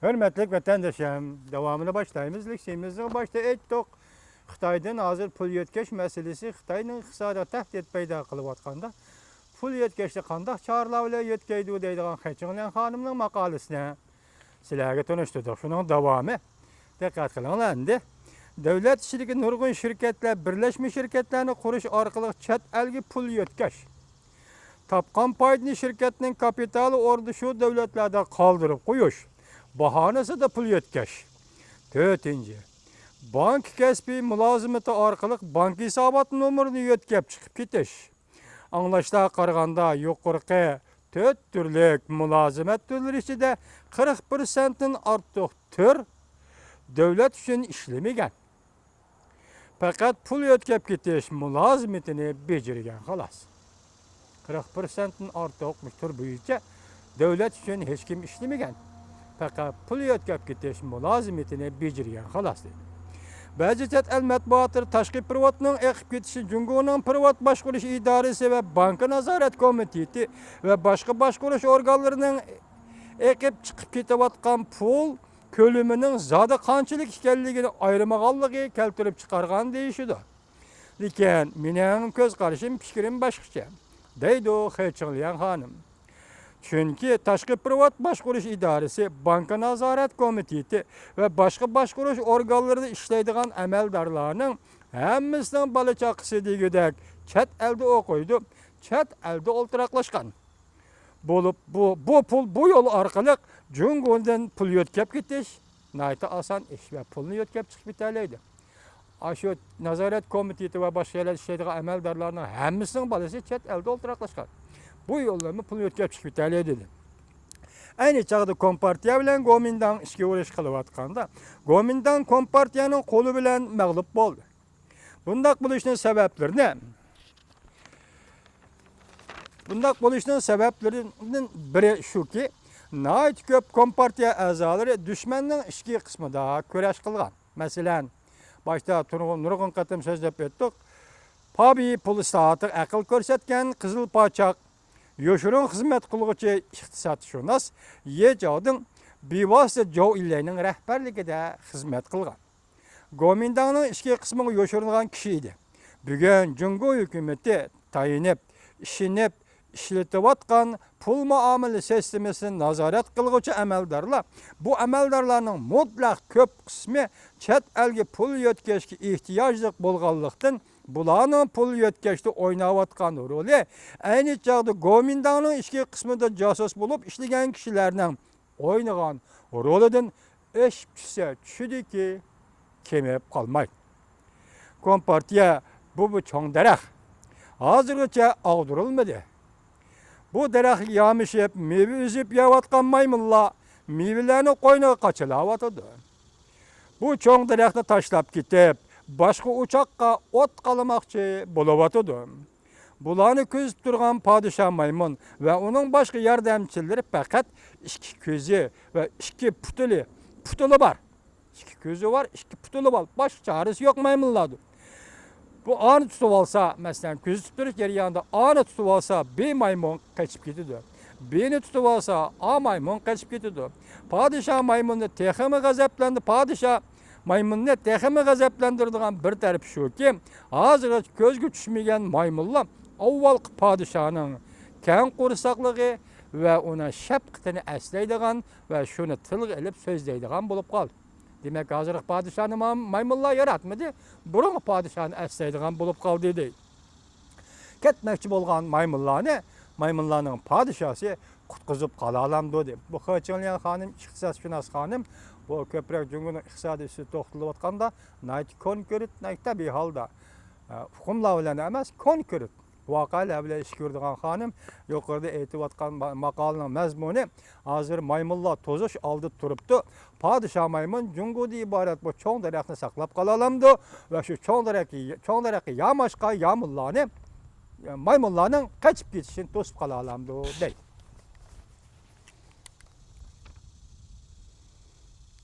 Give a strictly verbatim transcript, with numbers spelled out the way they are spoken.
ھۆرمەتلىك ۋەتەنداشلىرىم، داۋامىنى باشلايمىز. لېكسىيىمىزنىڭ باشتا ئېيتتۇق، خىتايدىن ھازىر پۇل يۆتكەش مەسىلىسى خىتاينىڭ ئىقتىسادىغا تەھدىت پەيدا قىلىۋاتقاندا، پۇل يۆتكەشتە قانداق چارىلەر بىلەن يۆتكەيدۇ دەيدىغان خېچىڭليەن خانىمنىڭ ماقالىسىنى سىلەرگە تونۇشتۇردۇق. شۇنىڭ داۋامى. دىققەت قىلىڭلار ئەمدى. دۆلەت ئىچىدىكى نۇرغۇن شىركەتلەر بىرلەشمە شىركەتلەرنى قۇرۇش ئارقىلىق چەت ئەلگە پۇل يۆتكەش، تاپقان پايدىنى شىركەتنىڭ كاپىتالى ئورنىدا شۇ دۆلەتلەردە قالدۇرۇپ قويۇش باھانىسىدا پۇل يۆتكەش. تۆتىنچى، بانكا كەسپى مۇلازىمىتى ئارقىلىق بانكا ھېسابات نومۇرىنى يۆتكەپ چىقىپ كېتىش. ئاڭلاشلارغا قارىغاندا، يۇقىرىقى تۆت تۈرلۈك مۇلازىمەت تۈرلىرى ئىچىدە قىرىق پىرسەنتتىن ئارتۇق تۈر دۆلەت ئۈچۈن ئىشلىمىگەن. پەقەت پۇل يۆتكەپ كېتىش مۇلازىمىتىنى بېجىرگەن، خالاس. قىرىق پىرسەنتتىن ئارتۇق مۇشۇ تۈر بويىچە دۆلەت ئۈچۈن ھېچكىم ئىشلىمىگەن. پەقەت پۇل يۆتكەپ كېتىش مۇلازىمىتىنى بېجىرگەن، خالاس، دېدى. بەزى چەت ئەل مەتبۇئاتلىرى تاشقى پېرېۋوتنىڭ ئېقىپ كېتىشى جۇڭگونىڭ پېرېۋوت باشقۇرۇش ئىدارىسى ۋە بانكا نازارەت كومىتېتى ۋە باشقا باشقۇرۇش ئورگانلىرىنىڭ ئېقىپ چىقىپ كېتىۋاتقان پۇل كۆلىمىنىڭ زادى قانچىلىك ئىكەنلىكىنى ئايرىمىغانلىقى كەلتۈرۈپ چىقارغان دېيىشىدۇ. لېكىن مېنىڭ كۆز قارىشىم، پىكرىم باشقىچە، دەيدۇ خېچىڭليەن خانىم. چۈنكى تاشقى پېرېۋوت باشقۇرۇش ئىدارىسى، بانكا نازارەت كومىتېتى ۋە باشقا باشقۇرۇش ئورگانلىرىدا ئىشلەيدىغان ئەمەلدارلارنىڭ ھەممىسىنىڭ بالا-چاقىسى دېگۈدەك چەت ئەلدە ئوقۇيدۇ، چەت ئەلدە ئولتۇراقلاشقان. بولۇپ، بۇ، بۇ پۇل بۇ يول ئارقىلىق جۇڭگودىن پۇل يۆتكەپ كېتىش ناھايىتى ئاسان ئىش ۋە پۇلنى يۆتكەپ چىقىپ كېتەلەيدۇ. ئاشۇ نازارەت كومىتېتى ۋە باشقا يەرلەردە ئىشلەيدىغان ئەمەلدارلارنىڭ ھەممىسىنىڭ بالىسى چەت ئەلدە ئولتۇراقلاشقان. بۇ يوللارمۇ پۇلنى يۆتكەپ چىقىپ كېتەلەيدۇ، دېدى. ئەينى چاغدا كومپارتىيە بىلەن گومىنداڭ ئىچكى ئۇرۇش قىلىۋاتقاندا، گومىنداڭ كومپارتىيەنىڭ قولى بىلەن مەغلۇپ بولدى. بۇنداق بولۇشنىڭ سەۋەبلىرىنى، بۇنداق بولۇشنىڭ سەۋەبلىرىدىن بىرى شۇكى، ناھايىتى كۆپ كومپارتىيە ئەزالىرى دۈشمەننىڭ ئىچكى قىسمىدا كۈرەش قىلغان. مەسىلەن، باشتا تۇرغۇن، نۇرغۇن قېتىم سۆزلەپ ئۆتتۇق. پابى پۇل ئىسلاھاتىغا ئەقىل كۆرسەتكەن قىزىل پاچاق، يوشۇرۇن خىزمەت قىلغۇچى ئىقتىسادشۇناس يې جاۋدىڭ بىۋاسىتە جوۋ ئىنلەينىڭ رەھبەرلىكىدە خىزمەت قىلغان. گومىنداڭنىڭ ئىچكى قىسمىغا يوشۇرۇنغان كىشى ئىدى. بۈگۈن جۇڭگو ھۆكۈمىتى تايىنىپ، ئىشىنىپ ئىشلىتىۋاتقان پۇل مۇئامىلە سىستېمىسىنى نازارەت قىلغۇچى ئەمەلدارلار، بۇ ئەمەلدارلارنىڭ مۇتلەق كۆپ قىسمى چەت ئەلگە پۇل يۆتكەشكە ئېھتىياجلىق بولغانلىقتىن، بۇلارنىڭ پۇل يۆتكەشتە ئويناۋاتقان رولى ئەينى چاغدا گومىنداڭنىڭ ئىچكى قىسمىدا جاسۇس بولۇپ ئىشلىگەن كىشىلەرنىڭ ئوينىغان رولىدىن ئېشىپ چۈشسە چۈشىدىكى، كېمىيىپ قالمايدۇ. كومپارتىيە بۇ، بۇ چوڭ دەرەخ ھازىرغىچە ئاغدۇرۇلمىدى. بۇ دەرەخكە يامىشىپ، مېۋە ئۈزۈپ يەۋاتقان مايمۇنلار مېۋىلەرنى قوينىغا قاچىلاۋاتىدۇ. بۇ چوڭ دەرەخنى تاشلاپ كېتىپ، باشقا ئوچاققا ئوت قالىماقچى بولۇۋاتىدۇ. بۇلارنى كۆزىتىپ تۇرغان پادىشاھ مايمۇن ۋە ئۇنىڭ باشقا ياردەمچىلىرى پەقەت ئىككى كۆزى ۋە ئىككى پۇتىلى، پۇتىلى بار. ئىككى كۆزى بار، ئىككى پۇتىلى بار. باشقا چارىسى يوق مايمۇنلاردۇر. بۇ ئانى تۇتۇۋالسا، مەسىلەن، كۆزىتىپ تۇرۇش جەريانىدا ئانى تۇتۇۋالسا، بى مايمۇن قېچىپ كېتىدۇ. بىنى تۇتۇۋالسا، ئا مايمۇن قېچىپ كېتىدۇ. پادىشاھ مايمۇننى تېخىمۇ غەزەپلەندى-، پادىشاھ مايمۇننى تېخىمۇ غەزەپلەندۈرىدىغان بىر تەرىپى شۇكى، ھازىرغىچە كۆزگە چۈشمىگەن مايمۇنلار ئاۋۋالقى پادىشاھنىڭ كەڭ قورساقلىقى ۋە ئۇنىڭ شەپقىتىنى ئەسلەيدىغان ۋە شۇنى تىلغا ئېلىپ سۆزلەيدىغان بولۇپ قالدى. دېمەك، ھازىرقى پادىشاھنى ما-، مايمۇنلار ياراتمىدى، بۇرۇنقى پادىشاھنى ئەسلەيدىغان بولۇپ قالدى، دەيدۇ. كەتمەكچى بولغان مايمۇنلارنى مايمۇنلارنىڭ پادىشاھى قۇتقۇزۇپ قالالامدۇ، دەپ. بۇ خېچىڭليەن خانىم، ئىقتىسادشۇناس خانىم، بۇ كۆپرەك جۇڭگونىڭ ئىقتىسادىي ئۈستىدە توختىلىۋاتقاندا، ناھايىتى كونكرېت، ناھايىتى تەبىئىي ھالدا، ئە، ئۇقۇملار بىلەن ئەمەس، كونكرېت ۋەقەلەر بىلەن ئىش كۆرىدىغان خانىم. يۇقىرىدا ئېيتىۋاتقان ما-، ماقالىنىڭ مەزمۇنى، ھازىر مايمۇنلار توزۇش ئالدىدا تۇرۇپتۇ. پادىشاھ مايمۇن جۇڭگودىن ئىبارەت بۇ چوڭ دەرەخنى ساقلاپ قالالامدۇ ۋە شۇ چوڭ دەرەك، چوڭ دەرەخكە ياماشقا يامۇنلارنى، مايمۇنلارنىڭ قېچىپ كېتىشىنى توسۇپ قالالامدۇ، دەيدۇ.